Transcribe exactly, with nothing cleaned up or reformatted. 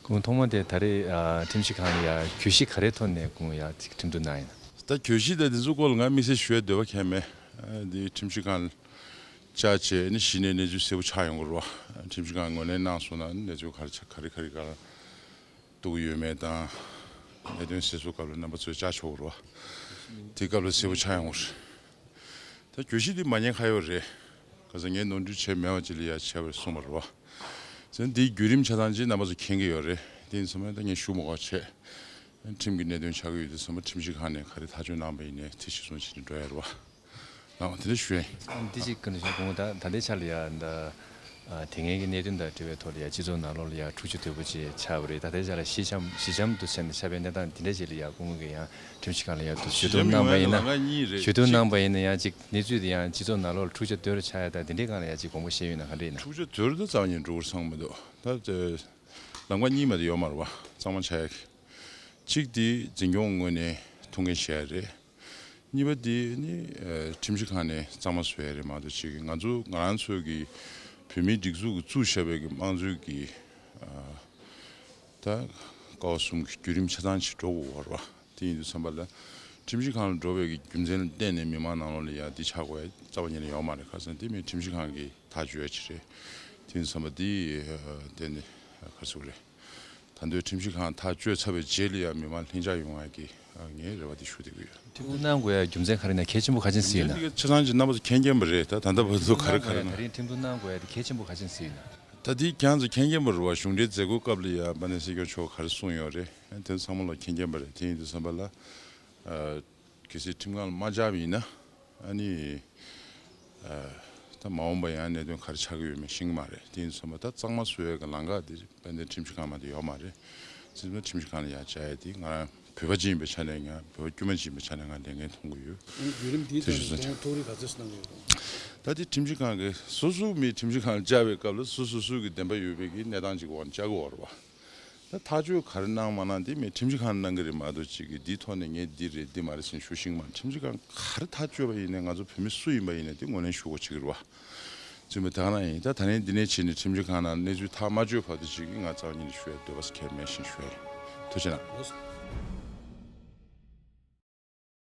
ཁོང་ཐོག་མ་དེ་ད་རེས་ཨ་ཁྲིམས་ཞིབ་ཁང་ལ་ཡ་གྱོད་གཞི་ག་རེའི་ཐོག་ནས་ཁོང་ཡ་ཁྲིམས་གཏུག་གནང་ཡིན། ད་གྱོད་གཞི་དེ་འདི་ཚོ་སྐོར་ལ་ང་དམིགས་བསལ་ཞུ་ཡ་འདོད་པ་གང་ཡང་མེད། ཨ་འདི་ཁྲིམས་ཞིབ་ཁང་ལ་བཅར་བྱས་ནས་གཞི་ནས་གནས་ཚུལ་གསལ་པོ་ཆགས་ཡོང་གི་རེད་བ། ཁྲིམས་ཞིབ་ཁང་ངོས་ལེན་གནང་སོང་ན་གནས་ཚུལ་ག་རེ་ཆགས་ག་རེ་ག་རེ་ག་རེ་གཏུག་གི་ཡོད་མེད་དང་། གནད་དོན་སེལ་སྲོལ་སྐབས་ལ་རྣམ་པ་ཚོས་བཅར་ཆོག་གི་རེད་བ། དེ་སྐབས་ལ་གསལ་པོ་ཆགས་ཡོང་གི་རེད། ད་གྱོད་གཞི་འདི་མ་ཉེས་ཁ་གཡོག་རེད། ག་ས་ངས་ནོར་འཁྲུལ་བྱས་མེད་པ་ཅིག་ལ་ཡ་བྱས་པ་རེད་གསུངས་པ་རེད་བ། ཟེར་འདིའི་བརྒྱུད་རིམ་ཆ་ཚང་ཅིག་རྣམ་པ་ཚོ་མཁྱེན་གྱི་ཡོད་རེད། དེ་ཡིན་ཙང་ད་ངས་ཞུ་མ་དགོས་བྱས། ཁྲིམས་ཀྱི་གནད་དོན་ཆགས་ཀྱི་ཡོད་དུས་ཙམ་པ་ཁྲིམས་ཞིབ་ཁང་ནས་ག་རེ་ཐག་གཅོད་གནང་པ་ཡིན་ནའི་དེ་གཞིར་བཟུང་བྱས་ནས་འགྲོ་ཡ་རེད་བ། ལགས་འོང་། དེ་འདྲ་ཞུ་ཡ་ཡིན། འདི་གཅིག་བཀའ་འདྲི་ཞུ། གོང་ད་ད་ལྟའི་ཆ་ལ་ཡ་ད་ཨ་དེ་སྔའི་གི་གནད་དོན་དང་འབྲེལ་བའི་ཐོག་ལ་ཡ་སྤྱི་ཚོགས་ནང་ལོགས་ལ་ཡ་འཁྲུག་ཆ་དོད་པོ་ཅིག་ཆགས་པ་རེད། ད་ལྟའི་ཆ་ལ་ཞི་འཇམ་ཞི་འཇམ་དུ་བྱས་ནས་ཆགས་པའི་གནས་སྟངས་དེ་འདྲ་ཞིག་ལ་ཡ་སྐུ་ངོ་གིས་ཡང་ཁྲིམས་ཞིབ་ཁང་ལ་ཡ་ཞུ་གཏུག་གནང་པ་ཡིན་ན། ཞུ་གཏུག་གནང་པ་ཡིན་ན་ཡང་ཅིག་གནས་ཚུལ་དེ་ཡང་སྤྱི་ཚོགས་ནང་ལོགས་ལ་འཁྲུག་ཆ་དོད་རུ་ཆགས་ཡ་ད་དེ་འདྲའི་སྒང་ལ་ཡ་ཅིག་དགོངས་པ་བཞེས་ཡོད་ན་ག་འདྲ་ཡིན་ན། འཁྲུག་ཆ་དོད་རུ་ད་རྩ་བ་ཉིད་འགྲོ་གི་རེད་བསམ་གི་མི་འདུག་ད་ལམ་ཁ་གཉིས་མ་གཏོགས་ཡོད་མ་རེད་བ། གཙང་མ་ཆགས་ཡ་གི། གཅིག་དེ་འཛིན་སྐྱོང་ངོས་ནས་ཐུགས་འགན་བཞེས་ཡ་རེད། གཉིས་པ་དེ་ནི་ཨ་ཁྲིམས་ཞིབ་ཁང་ནས་གཙང་མ་བཟོ་ཡ་རེད་མ་གཏོགས་ཅིག་ང་ཚོ་ང་རང་ཚོའི་གི་བོད་མིའི་སྒྲིག་འཛུགས་ཀྱིས་བཙུགས་བཞག་པའི་གི་དམངས་གཙོའི་གི་ཨ་ད་ཀ་བ་གསུམ་གྱི་བརྒྱུད་རིམ་ཆ་ཚང་ཅིག་འགྲོ་དགོས་པ་རེད་བ། དེ་ཡིན་དུས་ཙམ་པ་ལ་ཁྲིམས་ཞིབ་ཁང་ལ་འགྲོ་བའི་གི་རྒྱུ་མཚན་ལ་བརྟེན་ནས་མི་མང་ནང་ལོགས་ལ་ཡ་འདི་ཆགས་དགོས་ཡ་རྩ་བ་ཉིད་ནས་ཡོད་མ་རེད། ཁ་སང་དེ་མིན་ཁྲིམས་ཞིབ་ཁང་གིས་ཐག་གཅོད་ཡ་ཅིག་རེད། དེ་ཡིན་དུས་ཙམ་པ་འདི་ཨ་བརྟེན་ནས་ག་རེ་ཟེར་དགོས་རེད། ད་དུང་ཁྲིམས་ཞིབ་ཁང་ཐག་གཅོད་ཚར་བའི་རྗེས་ལ་ཡང་མི་མང་ལྷིང་འཇགས་ཡོང་བ་གི་ཨ་ངའི་རེ་བ་དེ་ཞུ་བསྡད་ཀྱི་ཡོད། ཐུགས་སྣང་དགོས་ཡ་རྒྱུ་མཚན་ག་རེ་ན་གལ་ཆེན་པོ་ག་ཅན་ཟེར་ཡོད་ན། འདི་ཆ་ཚང་གི་རྣམ་པ་ཚོ་མཁྱེན་མཁྱེན་པ་རེད། ད་ད་ལྟ་བར་དུ་ག་རེ་ག་རེ་ན། ད་རིང་ཁྲིམས་ཐོག་གནང་དགོས་ཡ་དེ་གལ་ཆེན་པོ་ག་ཅན་ཟེར་ཡོད་ན། ད་འདི་ཁྱེད་ཚོ་མཁྱེན་མཁྱེན་པ་རེད་བ། གཞུང་འབྲེལ་མཛད་སྒོའི་སྐབས་ལ་ཡ་དཔལ་ལྡན་སྲིད་སྐྱོང་མཆོག་ག་རེ་གསུངས་ཡོད་རེད། དེ་ཚང་མ་ལ་མཁྱེན་མཁྱེན་པ་རེད། དེ་ཡིན་དུས་ཙམ་པ་ལ་ཨ་གལ་སྲིད་ཁྲིམས་ཁང་ལ་མ་བཅར་བ་ཡིན་ན་ཨ་ནི། ཨ་ད་མ་འོངས་པ་ཡང་གནད་དོན་ག་རེ་ཆགས་ཀྱི་ཡོད་མེད་ཤེས་ཀྱི་མ་རེད། དེ་ཡིན་དུས་ཙམ་པ་ད་གཙང་མ་བཟོ་ཡས་ཀྱི་ལམ་ཁ་དེ་དཔལ་ལྡན་ཁྲིམས་ཞིབ་ཁང་མ་གཏོགས་ཡོད་མ་རེད། དེ་ཡིན་དུས་ཙམ་པ་ཁྲིམས་ཞིབ་ཁང་ལ་ཡར་བཅར་ཡས་དེ་ང་རང་བོད་པ་ཅིག་ཡིན་པའི་ཆ་ནས། ང་བོད་པ་དཀྱུས་མ་ཅིག་ཡིན་པའི་ཆ་ནས་ང་ལས་འགན་མཐོང་གི་ཡོད། བརྒྱུད་རིམ་འདིའི་དེ་ཐོག་ཞུ་ནས་ཚོད་ཁོང་ཐུགས་རེ་ག་ཚོད་གནང་གི་ཡོད་དམ། ད་དེ་ཁྲིམས་ཞིབ་ཁང་གིས་སོ་སོ་མི་ཁྲིམས་ཞིབ་ཁང་ལ་བཅར་བའི་སྐབས་ལ་སོ་སོ་སོ་གི་བདེན་པ་ཡོད་པའི་གི་གནས་སྟངས་ཅིག་འོག་ནས་བཅར་གི་ཡོད་རེད་བ། ད་ཐག་གཅོད་ག་རེ་གནང་མ་གནང་དེ་མི་ཁྲིམས་ཞིབ་ཁང་གནང་གི་རེད་མ་གཏོགས་ཅིག་གིས་འདིའི་ཐོག་ནས་ངས་འདི་རེད་འདི་མ་རེད་ཟེར་ནས་ཞུ་ཤེས་ཀྱི་མ་རེད། ཁྲིམས་ཞིབ་ཁང་ག་རེ་ཐག་གཅོད་པ་ཡིན་ནའི་ང་ཚོ་བོད་མི་སུ་ཡིན་པ་ཡིན་ནའི་དེ་ངོས་ལེན་ཞུ་དགོས་ཀྱི་རེད་བ། བཙུན་པ་དེ་ག་རང་ཡིན། ད་ད་རིང་འདི་ནས་བྱས་ནས་ཁྲིམས་ཞིབ་ཁང་ནང་གནས་ཚུལ་ཐག་མ་གཅོད་བར་དུ་ཅིག་གིས་ང་རྩ་བ་ཉིད་ནས་ཞུ་ཡ་འདོད་པ་ཟེར་གང་ཡང་མེད་ཞེས་ཞུ་ཡ་ཡིན། ཐུགས་རྗེ་གནང་།